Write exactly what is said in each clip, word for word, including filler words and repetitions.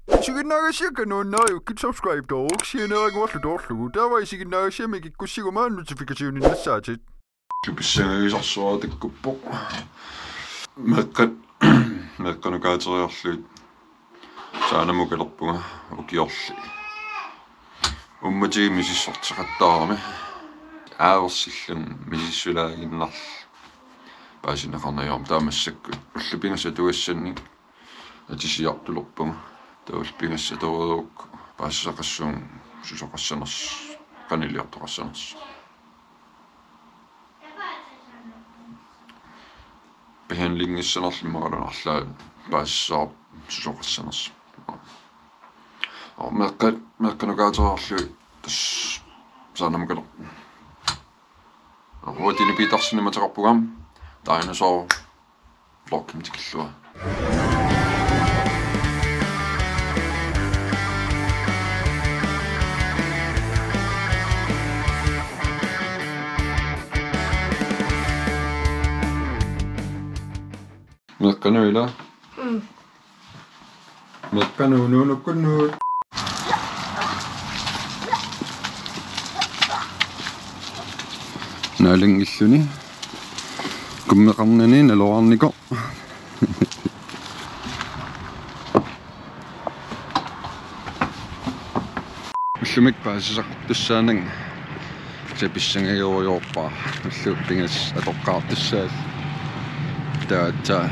Isiginnaagassiakka nuannariukkit subscribe-tooruk sianeeraguarlu toorlugu. Taava isiginnaagassiami kikkussiguma notification-innassaatit. Tupissangagisarsuara takkuppoq. Meeqqat, meeqqanukaateriarlugit Saanamukalerpunga ukiorli. Uummatigit misissorteqattaarami. Aaversillunga misissulaaginnarlugu paasineqarnaviarama, taava massakkut ullut pingasut atugassannik atisiartulerpunga. Taava ullut pingasut atoreerukku paasisaqassuunga susoqassanersoq, qanilliartoqassanersoq. Behandlingissanerlummi arlaat paasissaaq susoqassanersoq. Aa, meeqqat, meeqqanukaateriarlugit tassa Saanamukalerpunga. Aa, Rudine Petersenimik ateqarpunga. Dinosaur vlogimik tikillunga. Meeqqanut ila? Mm. Meeqqanut nuunukkunnut. Naalinngilluni. Kummeqarnani naluarnikoq. Ullumikkut paasisaqartussaananga. Taava pissangagerujoorpara. Ullut pingasut atoqqaartussaallugu. Taava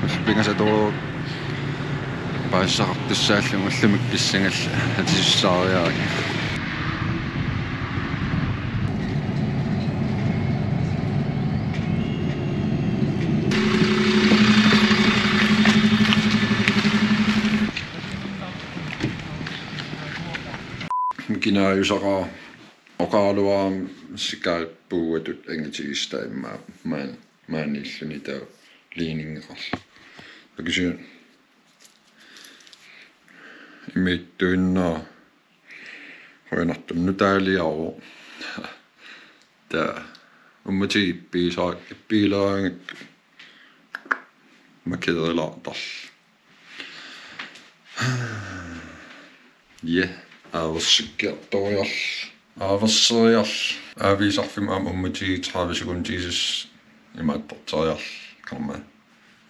ullut pingasut atoreerukku paasisaqartussaallugu ullumikkut pissangallugu atisissaariarlunga. Kinaajusaqaaq oqaraluarama sikaat puuatut angitigisat immaqa maan-, maaniilluni taava ligningeqarluni. Takusiuk imittuinnaa qujanartumik nutaaliaruk. Taava uummatigit ippiisa-, ippiilaarangakku markerilaartarluni. Ja, aaversikkiartoriarlunga. Aaverseriarlunga. Aaviisarfimmi aamma uummatigit tredive sekundit imaattorteriarlunga. Karma.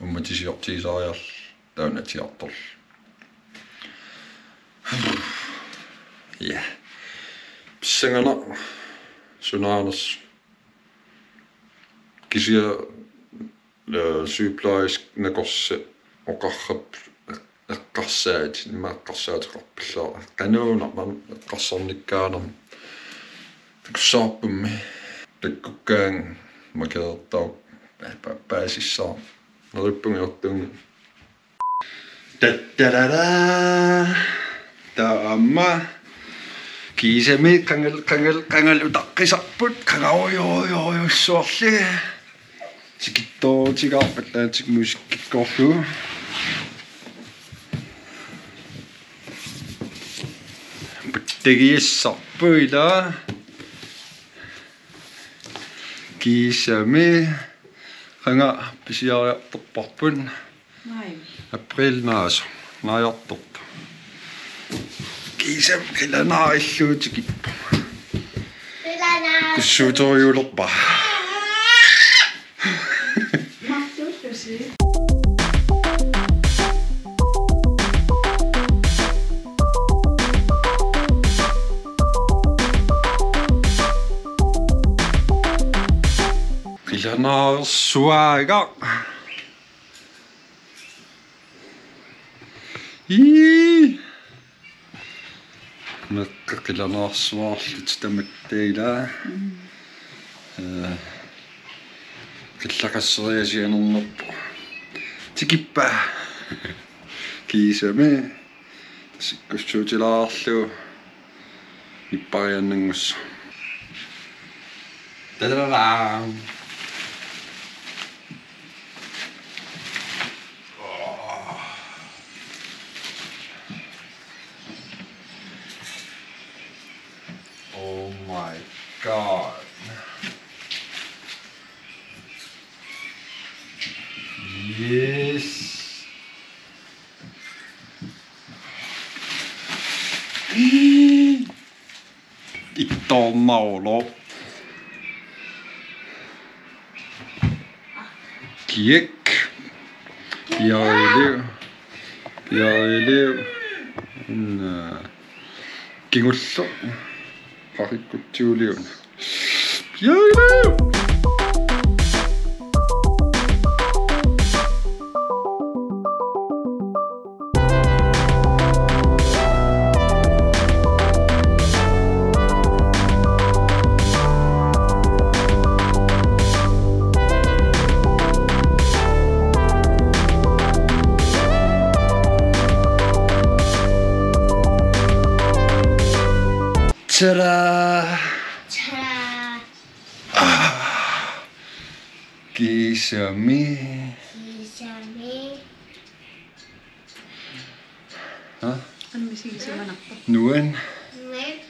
Uummatisiortigisariarlunga. Taava natsiartorlunga. Ja. Pissanganaq sunaanersoq. Kisianni, øh, sygeplejerske nakorsat oqarput eqqarsaat, immaqa eqqarsaateqarpilaarpoq. Qanuuna maani eqqarsarnikkaanermi. Takussavarpummi. Takkukkaangat markerertarput pa-, pa-, paasissaaq. Neriuppunga ajortunga. Tattarara. Taava aamma kiisami qangal, qangal, qangal utaqqisarput, qangarujorujorujussuarli. Tikittoorutigaarput ataatsik musikkikkoorlugu. Pattagiassarput ila. Kiisami qanga pisiariartorparput. Maj. April naasoq. Naajartortoq. Kiisami qilanaarlugu tikippoq. Qilanaar. Kussuutoriulerpara. Martuullusi. Qilanaarsuaagaq. Ii. Meeqqat qilanaarsuarlutik tamatta ila. Mm. Øh, qillaqasseriarsianernerpoq. Tikippoq. Kiisami. Tassa ikkussuutilaarlugu. Nippariaannanngussaaq. Tadadadam. Oh my God. Yes. Ittoornarulor. Kiak. Piareerlugu. Piareerlugu. Una. Kingulleq. Qaqikkutsiuliuna. Piareerlugu. Tada! Tada! Ah. Kiisami. Kiisami. Ha? Aamma misigisimanngilarput. Nuann'. Nuann'.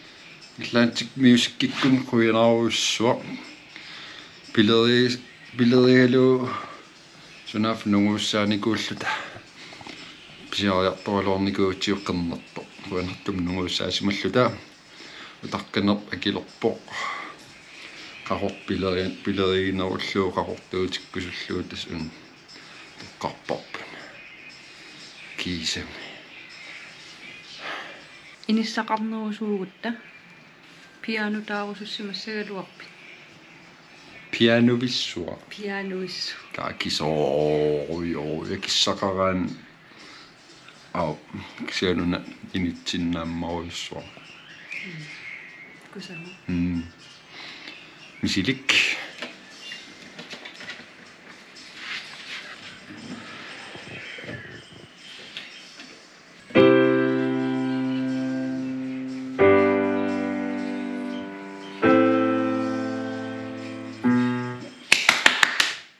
Atlantic Music-ikkut qujanarujussuaq. Pileri-, pilerigalugu sunaaffa nunguussaanikuulluta. Pisiariartoraluarnikuuvutit qernertoq. Qujanartumik nunguussaasimalluta. Utaqqinerput akilerpoq. Qaqortoq pileri-, pileriginerullugu qaqortuutikkusullugu tassa una toqqarparput. Kiisami. Inissaqarnerusuugutta pianotaarusussimassagaluarpit? Pianovissuaq. Pianovissuaq. Kakisoorujorujussuaq, kissaqaraanni. Au, kisianni una initsinnaammarujussuaq. Kusanaq. Mm. Misilik.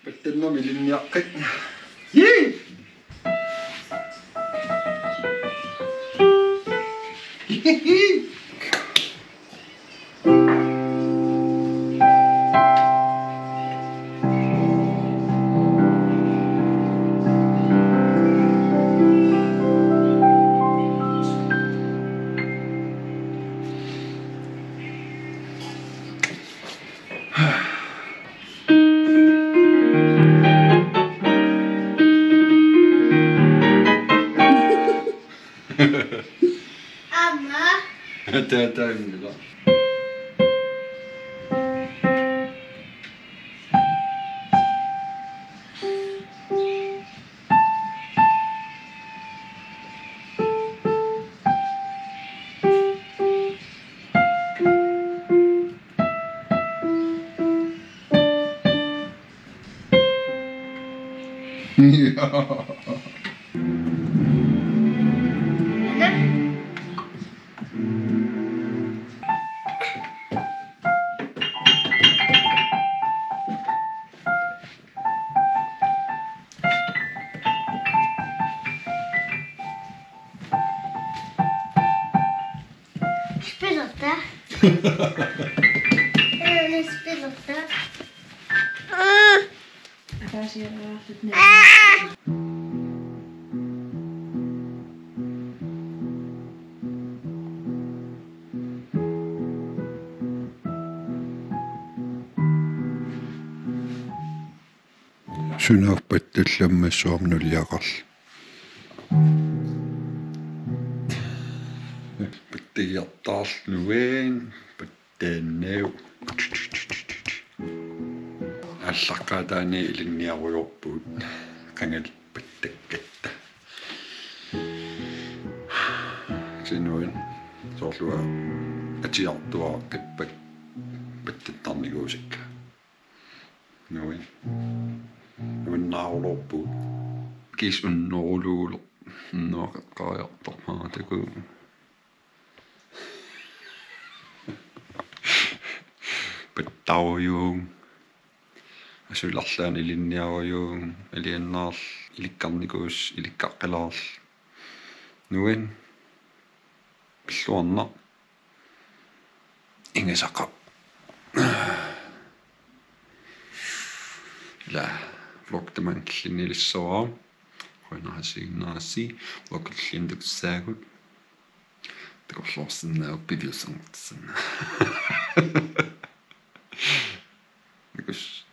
Pattannermik ilinniaqqat. Yee! Aamma. Taataanngilaq. Spillertaa. Spillertaa. Ataasiaannarluta. Sunaaffa pattallammassuarnik nuliaqarluni. Pattagiartaarluni, nuann', pattaannagu. Aallaqqaataani ilinniarujoorpugut. Qangali pattakkatta. Sinuin soorlu atiartuaqqippat pattattarnikuusakka. Nuann'. Nuannaarulorpu. Kiisa unnoruluuloq. Unnuaqeqqaariartormara takuuk. Pattarujuuvunga. Asuli arlaanni ilinniarujuuvunga. Aliannaarluta ilikkarnikuusoq, ilikkaqqilaarluta. Nuann'. Pilluarnaq. Ingasaqaaq. Ila vlog tamanna killinnialissavara. Qujanaq assigiinngitsusi vlogilliinnut takussaagut. Takorloorsinnaavugut piviusunngortissinnaavoq. Takuss.